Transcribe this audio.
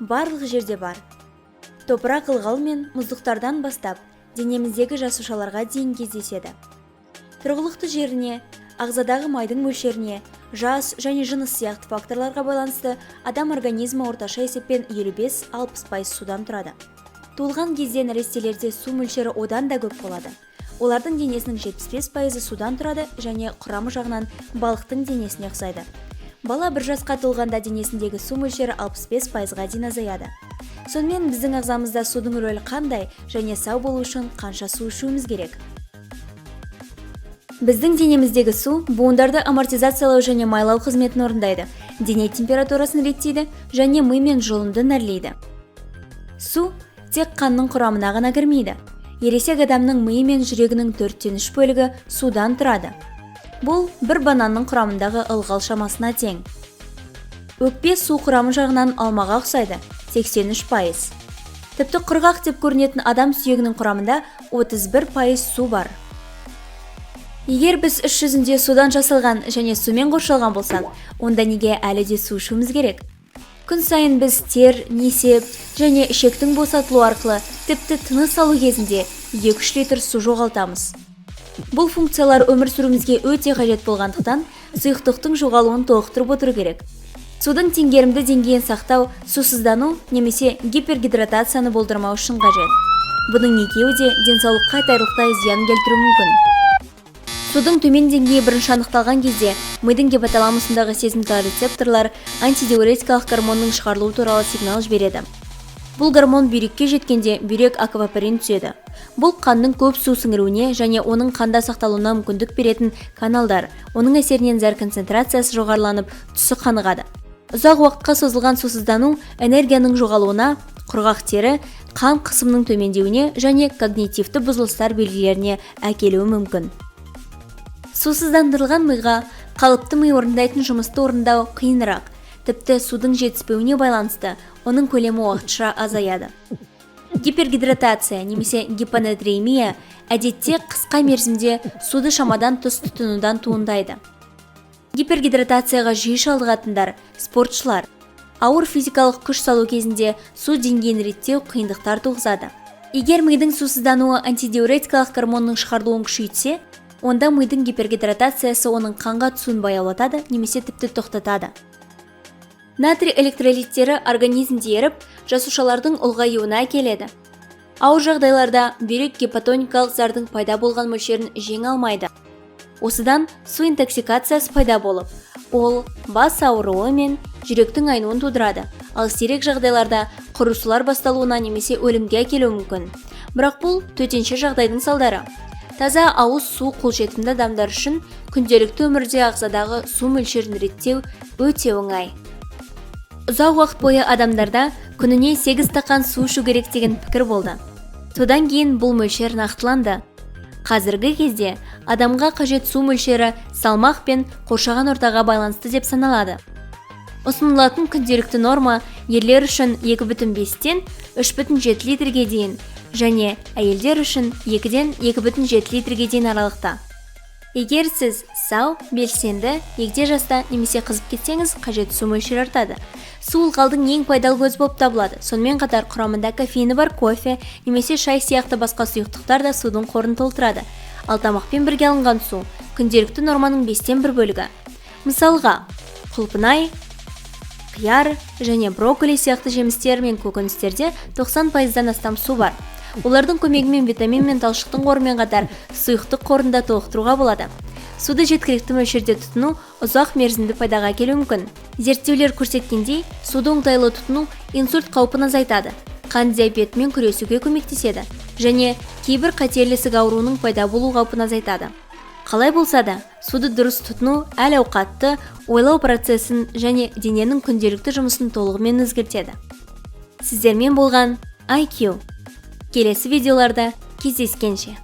Барлық жерде бар. Топырақ, ылғал мен мұздықтардан бастап денеміздегі жасушаларға дейін кездеседі. Тұрғылықты жеріне, ағзадағы майдың мөлшеріне, жас және жыныс сияқты факторларға байланысты адам организмі орташа есеппен 55-60% судан тұрады. Туылған кезде нәрестелерде су мөлшері одан да көп болады. Олардың денесінің 75%-ы судан тұрады және құрамы жағынан балықтың денесіне ұқсайды. Бала 1 жасқа толғанда денесіндегі су мөлшері 65%-ға дейін азаяды. Сонымен, біздің ағзамызда судың рөлі қандай және сау болу үшін қанша су ішуіміз керек? Біздің денеміздегі су буындарды амортизациялау және майлау қызметін орындайды, дене температурасын реттейді және ми мен жұлынды нәрлейді. Су тек қанның құрамына ғана кірмейді. Ересек адамның миы мен жүрегінің төрттен үш бөлігі судан тұрады. Бұл бір бананның құрамындағы ылғал шамасына тең. Өкпе су құрамы жағынан алмаға ұқсайды, 83%. Тіпті құрғақ деп көрінетін адам сүйегінің құрамында 31% су бар. Егер біз іс жүзінде судан жасалған және сумен қоршалған болсақ, онда неге әлі де су ішуіміз керек? Күн сайын біз тер, несеп және ішектің босатылуы арқылы, тіпті тыныс алу кезінде 2-3 литр су жоғалтамыз. Бұл функциялар өмір сүруімізге өте қажет болғандықтан, сұйықтықтың жоғалуын толықтырып отыру керек. Судың теңгерімді деңгейін сақтау сусыздану немесе гипергидратацияны болдырмау үшін қажет. Бұның екеуі де денсаулыққа айтарлықтай зиян келтіруі мүмкін. Судың төмен деңгейі бірінші анықталған кезде мидың гипоталамусындағы сезімтал рецепторлар антидиуретикалық гормонның шығарылуы туралы сигнал жібереді. Бұл гормон бүйрекке жеткенде, бүйрек аквапорин түзеді. Бұл қанның көп су сіңіруіне және оның қанда сақталуына мүмкіндік беретін каналдар. Оның әсерінен зәр концентрациясы жоғарыланып, түсі қанығады. Ұзақ уақытқа созылған сусыздану энергияның жоғалуына, құрғақ тері, қан қысымының төмендеуіне және когнитивті бұзылыстар белгілеріне әкелуі мүмкін. Сусыздандырылған миға қалыпты ми орындайтын жұмысты орындау қиынырақ. Тіпті судың жетіспеуіне байланысты оның көлемі уақытша азаяды. Гипергидратация немесе гипонатриемия әдетте қысқа мерзімде суды шамадан тыс тұтынудан туындайды. Гипергидратацияға жиі шалдығатындар, спортшылар ауыр физикалық күш салу кезінде су деңгейін реттеу қиындықтар туғызады. Егер мидың сусыздануы антидиуретикалық гормонның шығарылуын күшейтсе, онда мидың гипергидратациясы оның қанға түсуін баяулатады немесе тіпті тоқтатады. Натрий электролиттері организмде еріп, жасушалардың ұлғаюына әкеледі. Ауыр жағдайларда бүйрек гипотоникалық зәрдің пайда болған мөлшерін жеңе алмайды. Осыдан су интоксикациясы пайда болып, ол бас ауруы мен жүректің айнуын тудырады, ал сирек жағдайларда құрысулар басталуына немесе өлімге әкелуі мүмкін. Бірақ бұл төтенше жағдайдың салдары. Таза ауыз су қолжетімді адамдар үшін күнделікті өмірде ағзадағы су мөлшерін реттеу өте оңай. Ұзақ уақыт бойы адамдарда күніне 8 стақан су ішу керек деген пікір болды. Содан кейін бұл мөлшер нақтыланды. Қазіргі кезде адамға қажет су мөлшері салмақ пен қоршаған ортаға байланысты деп саналады. Ұсынылатын күнделікті норма ерлер үшін 2,5-тен 3,7 литрге дейін және әйелдер үшін 2-ден 2,7 литрге дейін аралықта. Егер сіз сау, белсенді, егде жаста немесе қызып кетсеңіз, қажет су мөлшері артады. Су ылғалдың ең пайдалы көзі болып табылады. Сонымен қатар құрамында кофеині бар кофе немесе шай сияқты басқа сұйықтықтар да судың қорын толтырады. Ал тамақпен бірге алынған су күнделікті норманың бестен бір бөлігі. Мысалға, құлпынай, қияр және брокколи сияқты жемістер мен көкөністерде 90%-дан астам су бар. Олардың көмегімен витамин мен талшықтың қорымен қатар сұйықтық қорын да толықтыруға болады. Суды жеткілікті мөлшерде тұтыну ұзақ мерзімді пайдаға әкелуі мүмкін. Зерттеулер көрсеткендей, суды оңтайлы тұтыну инсульт қаупін азайтады, қант диабетімен күресуге көмектеседі және кейбір қатерлі ісік ауруының пайда болу қаупін азайтады. Қалай болса да, суды дұрыс тұтыну әл ауқатты, ойлау процесін және дененің күнделікті жұмысын толығымен өзгертеді. Сіздермен болған IQ. Келесі видеоларда кездескенше!